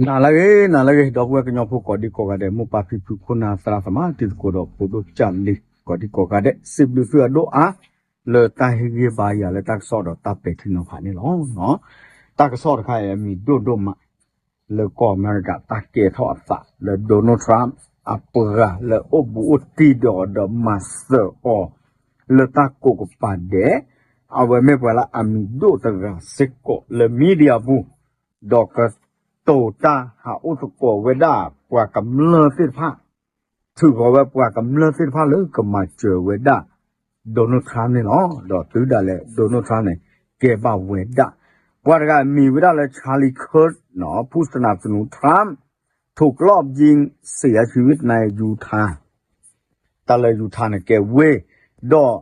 နၤလၢအဂ့ၤ နၤလၢအဂ့ၤ ဒီပုၢ်ဝဲၢ်ကညီဖိကိးဒံကိးဂၤဒဲး မိၢ်ပၢ်ဖံဖု ခိၣ်နၢ်သရၣ်သမါ တံၤသကိးဒီးဖိဒိၣ်ကၢ်လံၤ ကိးဒံကိးဂၤဒဲး စံးဘျုးသုအဒိၣ်အါ လၢတၢ်ဟ့ၣ်ဂံၢ်ဟ့ၣ်ဘါယၤလၢတၢ်ကစီၣ်ဒီးတၢ်ပဲာ်ထံနီၤဖးန့ၣ်လီၤ. တၢ်ကစီၣ်တခါအံၤအမံၤဒိၣ်ဒိၣ်မး လၢကီၢ်အမဲရကၤ တၢ်ကဲထီၣ်အသးလၢ Donald Trump အပှၤလၢအိၣ်ဘူးအိၣ်တံၢ်ဒီးအီၤဒီးမၤစၢၤအီၤ လၢတၢ်ကိးကပၤဒဲး အဝဲမ့ၢ်ပှၤလၢအမံၤဒိၣ်တဂၤစ့ၢ်ကီးလၢ media ပူၤ ဒီးကတိၤတၢ်ဟးအိၣ်သကိးဝဲဒၣ်ပှၤကမျၢၢ်သ့ၣ်တဖၣ် ထုးဃီၤဝဲပှၤကမျၢၢ်သ့ၣ်တဖၣ်လၢကမၤစၢၤဝဲဒၣ် Donald Trump န့ၣ်လီၤ. ဒီးတုၤဒၣ်လဲာ် Donald Trump န့ၣ် ကဲဘၣ်ဝဲဒၣ် ပှၤတဂၤမံၤဝဲဒၣ်လၢ Charlie Kirk နီၤ ผู้สนับสนุน Trump ถูกลอบยิงเสียชีวิตใน Utah တၢ်လၢ Utah န့ၣ်ကဲဝ့ၢ် ဒီး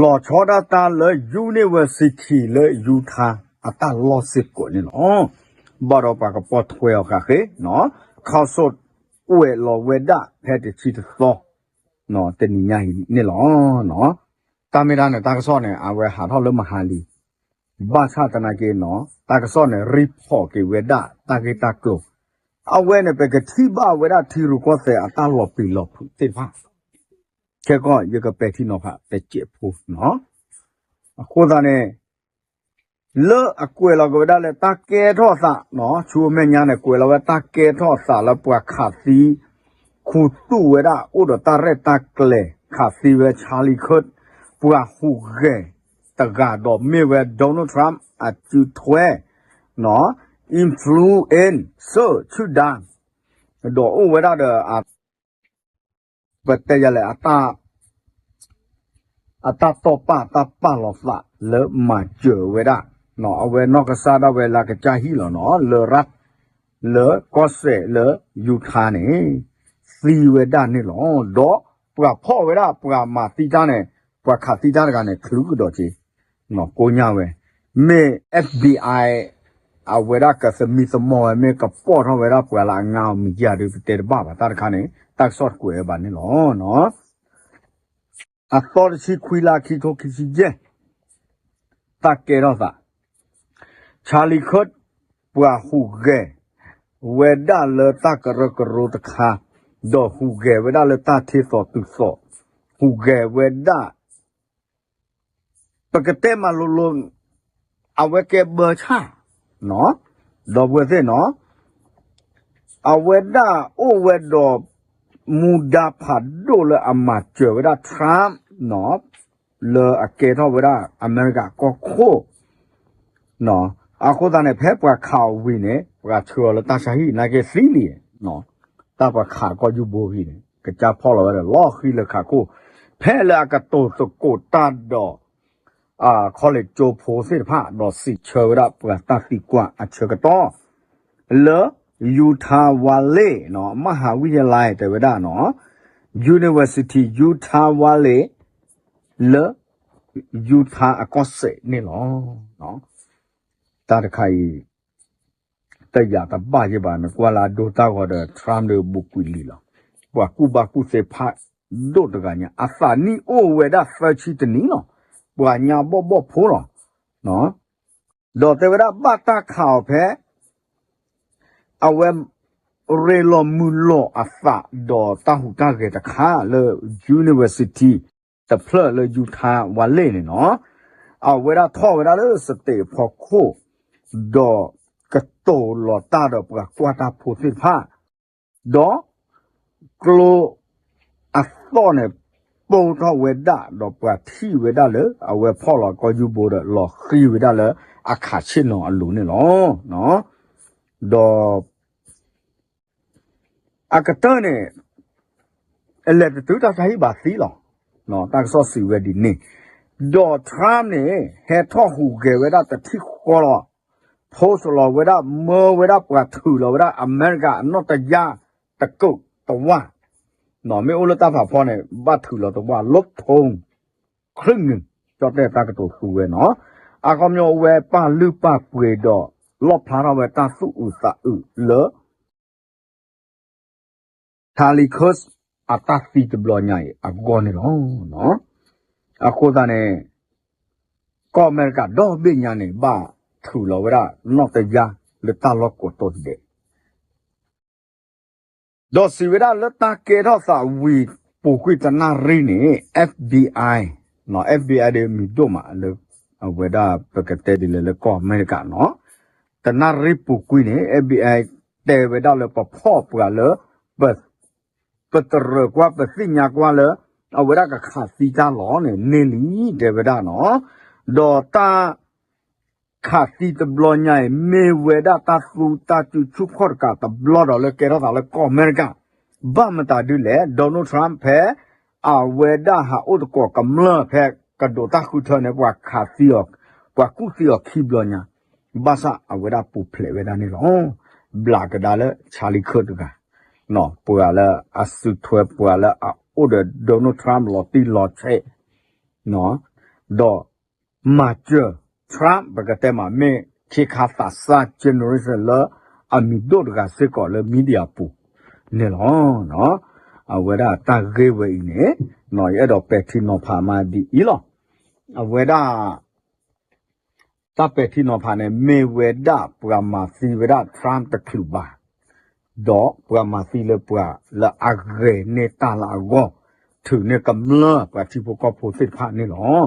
လီၤဆီဒၣ်တၢ်လၢ University လၢ Utah အတၢ်လီၢ်စ့ၢ်ကီးန့ၣ်လီၤ. ဘၣ်ဒီးပှၤကပိာ်ထွဲအီၤဃာ်ဃ့ ခီၣ်စိးကွဲးလီၤဝဲဒၣ်ဖဲတဆံတသီ တနံၤညါအံၤန့ၣ်လီၤ. တၢ်မ့ၢ်တၢ်န့ၣ် တၢ်ကစီၣ်န့ၣ် အဝဲဟးထီၣ်လၢမဟါလံ ဘၣ်ဆၣ်သနာ်က့နီၤ တၢ်ကစီၣ်န့ၣ် report က့ၤဝဲဒၣ်တၢ်ဂ့ၢ်တၢ်ကျိၤ အဝဲန့ၣ် ပကထံၣ်ဘၣ်ဝဲဒၣ်ထံရူၢ်ကီၢ်သဲးအတၢ်လီၤပျံၤလီၤဖုးသ့ၣ်တဖၣ် ခဲကီၢ်ယကပဲာ်ထံနီၤဖးတစဲးဖိနီၤ အဃိသတးန့ၣ် လၢအကွဲးလီၤက့ၤဝဲဒၣ်လၢတၢ်ကဲထီၣ်သးနီၤ ဆူအမဲာ်ညါန့ၣ် ကွဲးလီၤဝဲတၢ်ကဲထီၣ်သးလၢပှၤခးသံ ခူသူၣ်ဝဲဒၣ်အိၣ်ဒီးတၢ်ရဲၣ်တၢ်ကျဲၤ ခးသံဝဲ Charlie Kirk ပှၤဟူးဂဲၤတဂၤဒီးမ့ၢ်ဝဲ Donald Trump အစုထွဲ influencer ဆူၣ်ဒါ ဒီးအိၣ်ဝဲဒၣ်ဒီး ပတဲယၤလဲၣ် အတၢ်တီၢ်ပာ်တၢ်ပာ်လီၤသးလၢမၤစၢၤဝဲဒၣ် အဝဲနီၢ်ကစၢ်ဒၣ်ဝဲလၢကစၢ်ဟံၣ်လီၤနီၤ လၢရၢၣ် လၢကီၢ်စဲးလၢ Utah န့ၣ် သံဝဲဒၣ်န့ၣ်လီၤ. ဒီးပှၤဖီၣ်ဝဲဒၣ်ပှၤမၤသံတၢ်န့ၣ် ပှၤခးသံတၢ်တဂၤန့ၣ် ချုးကဒီးက့ၤ ကိညၢ်ဝဲ မ့ၢ် FBI အဝဲဒၣ်ကသမံသမိးဝဲ မ့ၢ်ကပိာ်ထီၣ်ဝဲဒၣ်ပှၤလၢအငါအီၤမံၤယၤဒုး ပတဲတဘၣ်ဘၣ် တၢ်တခါန့ၣ် တၢ်ကစီၣ်တကွဲးဝဲဘၣ်န့ၣ်လီၤ. အသီတဆံခွံလါ ခံထိခံဆံယဲၢ် တၢ်ကဲထီၣ်သး Charlie Kirk ပှၤဟူးဂဲၤဝဲဒၣ်လၢတၢ်ကရၢကရိတခါ ဒီးဟူးဂဲၤဝဲဒၣ်လၢတၢ်ထ့သိးတုၤသိး ဟူးဂဲၤဝဲဒၣ် ပကတဲမးလိၤလိၤ အဝဲကဲဘၢဆၣ် ဒီပုၢ်ဝဲၢ်သ့ၣ်နီၤ အဝဲဒၣ်အိၣ်ဝဲဒီး မူဒါဖးဒိၣ်လၢအမၤစၢၤဝဲဒၣ် Trump နီၤ လၢအကဲထီၣ်ဝဲဒၣ်အမဲရကၤကီၢ်ခိၣ် အဃိသတးန့ၣ် ဖဲပှၤခးအီၤဝံၤန့ၣ် ပှၤဆှၢအီၤလၢတၢ်ဆါဟံၣ် နာ်က့သံလံ တၢ်ပှၤခးကီၢ်ယူဘိအံၤန့ၣ် ကစၢ်ဖီၣ်လီၤဝဲဒီးလီၢ်ဃံလၢခးခိၣ် ဖဲလၢအကတိၤသကိးတၢ်ဒီး college ကၠိဖိသ့ၣ်တဖၣ် ဒီးစံးဆၢဝဲဒၣ်ပှၤတၢ်သံကွၢ်အဆၢကတီၢ် လၢ Utah Valley နီၤ မဟၤဝံယၤလဲၣ် တဲဝဲဒၣ်နီၤ University Utah Valley လၢ Utah အကီၢ်စဲၣ်န့ၣ်လီၤ. တၢ်တခါအံၤ တယာ်တဘၣ်ယဲဘၣ် နကွၢ်လၢအဒိတၢ်ဂီၤဒီး Trump ဒီးဘူးကွံာ်လံလီၤ. ပှၤကူၣ်ဘၣ်ကူၣ်သ့ဖးဒိၣ်တဂၤညါ အသးနံၣ်အိၣ်ဝဲဒၣ်သၢဆံတနံၣ်လီၤ. ပှၤညါဘီၣ်ဘီၣ်ဖိလီၤ. ဒီးတဲဝဲဒၣ်ဘၣ်တၢ်ခးအီၤဖဲ အဝဲ ရ့လိာ်မုာ်လိာ်အသးဒီးတၢ်ဟူးတၢ်ဂဲၤတခါလၢ University တဖျၢၣ်လၢ Utah Valley န့ၣ်နီၤ အဝဲဒၣ်ထီၣ်ဝဲဒၣ်လၢ stage ဖီခိၣ် ဒီးကတိၤလီၤတၢ်ဒီးပှၤကွၢ်တၢ်ဖိသ့ၣ်တဖၣ် ဒီး ကျိအသီၣ်န့ၣ် ပိၢ်ထီၣ်ဝဲဒၣ် ဒီးပှၤထံၣ်ဝဲဒၣ်လၢ အဝဲဖီၣ်လီၤကီၢ်ယူဘိဒီး လီၤဃံၤဝဲဒၣ်လၢအခးဆ့ၣ်နီၤအလိၤန့ၣ်လီၤ. ဒီး အကတၢၢ်န့ၣ် အလဲၤတတုၤတၢ်ဆါဟံၣ်ဘၣ်သံလီၤ. တၢ်ကစီၣ်စံးဝဲဒ်န့ၣ် ဒီး Trump န့ၣ် ဟဲထီၣ်ဟူးဂဲၤဝဲဒၣ်တထံၣ်ဃီလီၤ. post လီၤဝဲဒၣ် မၢဝဲဒၣ်ပှၤထုးလီၤဝဲဒၣ်အမဲရကၤအနီၣ်တယါတကုာ်တဝၢ် မ့ၢ်အိၣ်လၢတၢ်ဖးဖီန့ၣ် ဘၣ်ထုးလီၤတဝၢ် လီၤထိ ချုးနုာ် ကၠီၣ်တဲၣ်တၢ်ကတိၤသူဝဲနီၤ. အခီပညီအဝဲပာ်လုၢ်ပာ်ပှ့ၤဒီး လီၣ်ဖျါထီၣ်ဝဲတၢ်သူၣ်အုးသးအုးလၢ Charlie Kirk အတၢ်သံတဘျီညါအံၤအဂီၢ်န့ၣ်လီၤ. အဃိသတးန့ၣ် ကီၢ်အမဲရကၤဒီဘ့ၣ်ညါန့ၣ် ဘၣ်ထုးလီၤဝဲဒၣ်နီၣ်တယါလၢတၢ်လီၢ်ကိးတိၤဒဲး ဒီးစံးဝဲဒၣ်လၢတၢ်ကဲထီၣ်သးဝံၤပူၤကွံာ်တနၣ်ရံၣ်န့ၣ် FBI, FBI ဒီးမံၤဒိၣ်မးလၢ အဝဲဒၣ်ပကတဲဒ်လဲၣ်လၢကီၢ်အမဲရကၤနီၤ, တနၣ်ရံၣ်ပူၤကွံာ်န့ၣ် FBI တဲဝဲဒၣ်လၢပဖီၣ်ပှၤလၢ ပတရၢၣ်ကွၢ်ပသ့ၣ်ညါကွၢ်လၢ အဝဲဒၣ်ကခးသံတၢ်လီၤန့ၣ် န့ၢ်လံ တဲဝဲဒၣ်နီၤ, ဒီးတၢ် ခးသံတဘျီညါအံၤ မ့ၢ်ဝဲဒၣ်တၢ်သူတၢ်စုဆူၣ်ခီၣ်တကးတဘျီဒီးလၢကဲထီၣ်သးလၢကီၢ်အမဲရကၤ, ဘၣ်မတၤဒ်လဲၣ် Donald Trump ဖဲအဝဲဒၣ်ဟးအိၣ်သကိးကမျၢၢ်ဖဲကဒိးတၢ်ဃုထၢန့ၣ် ပှၤခးသံအီၤ, ပှၤကူၣ်သံအီၤခံဘျီညါ, ဘၣ်ဆၣ်အဝဲဒၣ်ပူၤဖျဲးဝဲဒၣ်န့ၣ်လီၤ. ဘျးကဒါလၢ Charlie Kirk တဂၤ, ပှၤလၢအစုထွဲ ပှၤလၢအအိၣ်ဒီး Donald Trump လီၤတံၢ်လီၤဆဲး ဒီးမၤစၢၤ Trump ပကတဲမး မ့ၢ်ခ့ခါသးစၢ် generation လၢအမံၤဒိၣ်တဂၤစ့ၢ်ကီးလၢ media ပူၤန့ၣ်လီၤ. အဝဲဒၣ်တၢ်ဂ့ၢ်ဝဲအံၤန့ၣ် ယအဲၣ်ဒိးပဲာ်ထံနီၤဖးမးဒ်အံၤလီၤ. အဝဲဒၣ် တၢ်ပဲာ်ထံနီၤဖးန့ၣ် မ့ၢ်ဝဲဒၣ်ပှၤမၤသံဝဲဒၣ် Trump တချုးဘၣ်, ဒီးပှၤမၤသံလၢပှၤလၢအဂဲၤန့ၢ်တၢ်လၢအဂီၢ် ထုးန့ၢ်ကမျၢၢ်ပှၤထံဖိကီၢ်ဖိသ့ၣ်တဖၣ်န့ၣ်လီၤ.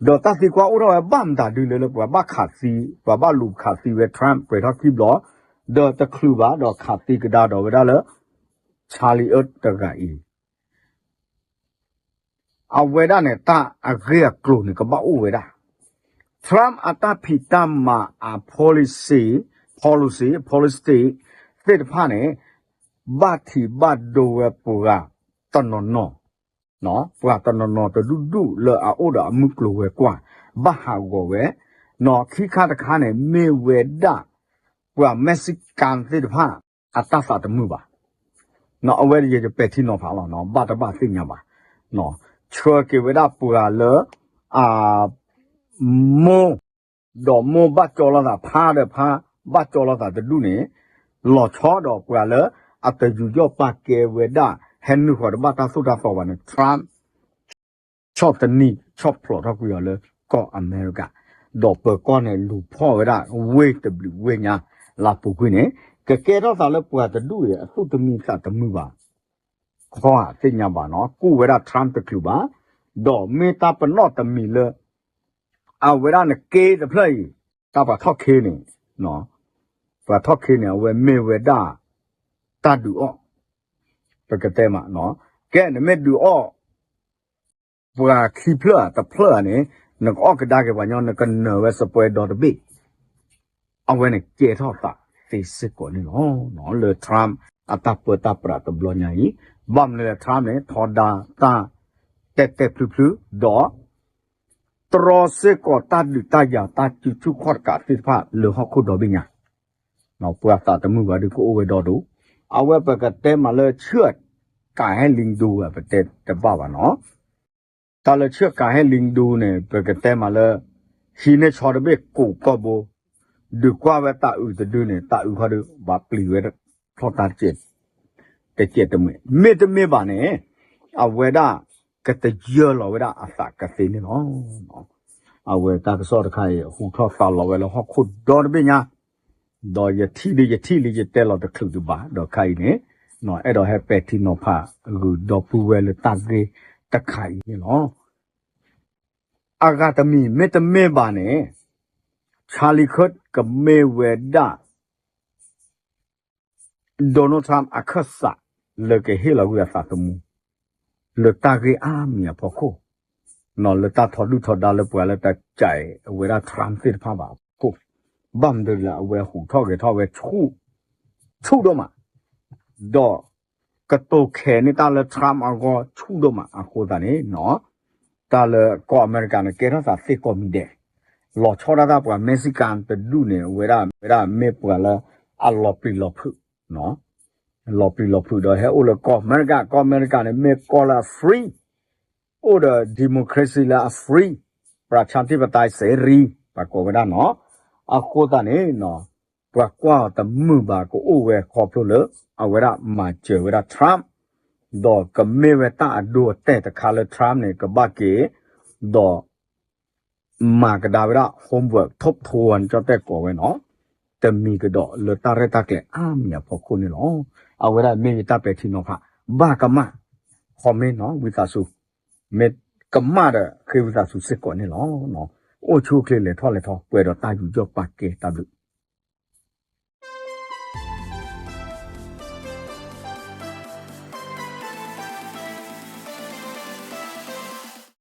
ဒီးတၢ်သံကွၢ်အိၣ်ထီၣ်ဝဲဘၣ်မတၤဒ်လဲၣ်လၢပှၤဘၣ်ခးသံ, ပှၤဘၣ်လူၤခးသံဝဲ Trump ပှဲၤထီၣ်ခံဘျီ, ဒီးတချုးဘၣ်ဒီးခးသံကဒါဒီးဝဲဒၣ်လၢ Charlie Kirk တဂၤအံၤ အဝဲဒၣ်န့ၣ် တၢ်အဂ့ၢ်အကျိၤန့ၣ် ကဘၣ်အိၣ်ဝဲဒၣ် Trump အတၢ်ဖံးတၢ်မၤအ policy, policy, policy သ့ၣ်တဖၣ်န့ၣ် ဘၣ်ထံးဘၣ်ဒိဝဲပှၤတနီၤနီၤ, ပှၤတနီၤနီၤတဒူၣ်ဒူၣ်လၢအအိၣ်ဒီးအမုၢ်ကျိၤဝဲၤကွာ် ဘၣ်ဟးဂီၤဝဲ, ခံခါတခါန့ၣ် မ့ၢ်ဝဲဒၣ် ပှၤ Mexican သ့ၣ်တဖၣ် အတၢ်သးတမုာ်ဘၣ်. အဝဲယပဲာ်ထံနီၤဖးလီၤ, ဘၣ်တဘၣ်သ့ၣ်ညါဘၣ်. ဆှၢက့ၤဝဲဒၣ်ပှၤလၢ အ မိၢ်, ဒီးမိၢ်ဘၣ်ကၠီလိာ်သး ဖါဒီးဖါ ဘၣ်ကၠီလိာ်သးတဒူၣ်န့ၣ်, လီၤဆီဒီးပှၤလၢအတယူးယီၣ်ပာ်ကဲဝဲဒၣ် ဟဲနုာ်ဃီၤတဘၣ်တၢ်သိၣ်တၢ်သီဘၣ်န့ၣ် Trump ဆီၣ်တနံၣ်ဆီၣ်ဖျိးထီၣ်ကွံာ်အီၤလၢကီၢ်အမဲရကၤ, ဒီးပၢၤကီၢ်န့ၣ်လူၤဖီၣ်ဝဲဒၣ်ဝ့ၢ်တဘျုးဝ့ၢ်ညါ, လၢအပူၤကွံာ်န့ၣ် ကကဲထီၣ်သးလၢပှၤတဒူၣ်အံၤ အသူၣ်တမံသးတမုာ်ဘၣ်, ခီဧါသ့ၣ်ညါဘၣ်နီၤ, ကူၣ်ဝဲဒၣ် Trump တချုးဘၣ်, ဒီးမ့ၢ်တၢ်ပနီၣ်တမံၤလၢ အဝဲဒၣ်နက့တဖျၢၣ်အံၤ တၢ်ပှၤထီၣ်ခ့န့ၣ်, ပှၤထီၣ်ခ့န့ၣ် အဝဲမ့ၢ်ဝဲဒၣ် တၢ်ဒုးအီၣ်, ပကတဲမး, ကဲနမ့ၢ်ဒုးအီၣ် ပှၤခံဖျၢၣ်ဧါတဖျၢၣ်ဧါန့ၣ်, နကအီၣ်ကဒါက့ၤပှၤညီ နကနၢၤဝဲစပွဲဒီတဘ့ၣ်, အဝဲန့ၣ်ကဲထီၣ်သးသ့စ့ၢ်ကီးန့ၣ်လီၤ. လၢ Trump အတၢ်ပၢတၢ်ပြးတဘျီညါအံၤ, ဘၣ်မနုၤလဲၣ် Trump န့ၣ် ထီဒါတၢ်တဲာ်တဲာ်ဖျုးဖျုး, ဒီး တြီစ့ၢ်ကီးတၢ်ဒုးတၢ်ယၤတၢ်စုဆူၣ်ခီၣ်တကးသ့ၣ်တဖၣ်လၢဟီၣ်ခိၣ်ဒီဘ့ၣ်ညါ, ပှၤသးတမုာ်ဘၣ်ဒီးကအိၣ်ဝဲဒီဒိၣ်, အဝဲပကတဲမးလၢဆၢၣ်ကးဟဲလံဒူဝဲ ပတဲတဘၣ်ဘၣ်နီၤ, တၢ်လၢဆၢၣ်ကးဟဲလံဒူန့ၣ် ပကတဲမးလၢ ဟံးန့ၢ်ဆီတဘ့ၣ်ကူးကီၢ်ဘိ, ဒုးကွၢ်ဝဲတၤအုးတဒုန့ၣ် တၤအုးခီဒီး ဘၣ်ပျံၤဝဲ ထီၣ်တၢ် တကဲးတမှဲၤ, မ့တမ့ၢ်ဘၣ်န့ၣ် အဝဲဒၣ်ကတယၢလီၤဝဲဒၣ်အသးကသ့န့ၣ်လီၤ. အဝဲတၢ်ကစီၣ်တခါအံၤ ဟူးထီၣ်သါလီၤဝဲလၢဟီၣ်ခိၣ်ဒီတဘ့ၣ်ညါ, ဒီးယထံၣ်ဒီးယထံၣ်လံ ယတဲလီၤတချုးဒံးဘၣ်, ဒီးခါအံၤန့ၣ် အဲၣ်ဒိးဟဲပဲာ်ထံနီၤဖးဂုာ်ဒီပုၢ်ဝဲၢ်လၢတၢ်ဂ့ၢ်တခါအံၤန့ၣ်လီၤ. အဂၤတမံၤ မ့တမ့ၢ်ဘၣ်န့ၣ် Charlie Kirk ကမ့ၢ်ဝဲဒၣ် Donald Trump အခၢၣ်စး လၢကဟ့ၣ်လီၤကွံာ်အသးသမူ လၢတၢ်ဂ့ၢ်အါမံၤအဖီခိၣ်, လၢတၢ်ထီဒုၣ်ထီဒါလၢပှၤလၢတကးဝဲဒၣ် Trump သ့ၣ်တဖၣ်ဘၣ်အဖီခိၣ်, ဘၣ်မနုၤလဲၣ် အဝဲဟူးထီၣ်ဂဲၤထီၣ်ဝဲဆူၣ် ဆူၣ်ဒိၣ်မး, ဒီးကတိၤခဲးန့ၢ်တၢ်လၢ Trump အဂီၢ်ဆူၣ်ဒိၣ်မးအဃိသတးန့ၣ် တၢ်လၢကီၢ်အမဲရကၤန့ၣ် ကဲထီၣ်သးသ့ကိးမံၤဒဲး, လီၤဆီဒၣ်တၢ်ပှၤ Mexican တဒူၣ်န့ၣ် အဝဲဒၣ် အဝဲဒၣ်မ့ၢ်ပှၤလၢအလီၤပျံၤလီၤဖုး, လီၤပျံၤလီၤဖုးဒီးဟဲအိၣ်လၢကီၢ်အမဲရကၤ, ကီၢ်အမဲရကၤန့ၣ် မ့ၢ်ကီၢ်လၢအ free, အိၣ်ဒီး democracy လၢအ free, ပြၢၣ်ချၣ်ထံၣ်ပတၢ်စဲရံ, ပှၤကိးဝဲဒၣ်နီၤ, အဃိသတးန့ၣ် ပှၤကွၢ်အီၤတမုာ်ဘၣ် ကအိၣ်ဝဲခီဖျိလၢ အဝဲဒၣ်မၤစၢၤဝဲဒၣ် Trump, ဒီးကမ့ၢ်ဝဲတၢ်အဒိအတဲာ်တခါလၢ Trump န့ၣ် ကဘၣ်က့ၤ, ဒီး မၤကဒါဝဲဒၣ် homework ထိၣ်ဖိဝဲန့ၣ် ကၠီၣ်တဲၣ်ကိးဝဲနီၤ, တမံၤကဒီးလၢတၢ်ရဲၣ်တၢ်ကျဲၤအါမံၤအဖီခိၣ်န့ၣ်လီၤ. အဝဲဒၣ်မ့ၢ်ယတၢ်ပဲာ်ထံနီၤဖး, ဘၣ်ကမၣ်, comment နီၤ ဝံသးစူၤ, မ့ၢ်ကမၣ်ဒီးဃ့ဝံသးစူၤစ့ၢ်ကီးန့ၣ်လီၤ. အိၣ်ဆူၣ်အိၣ်ချ့လဲၤထီၣ်လဲၤထီ ပှဲၤဒီးတၢ်ယူးယီၣ်ပာ်ကဲတၢ်ဘျုး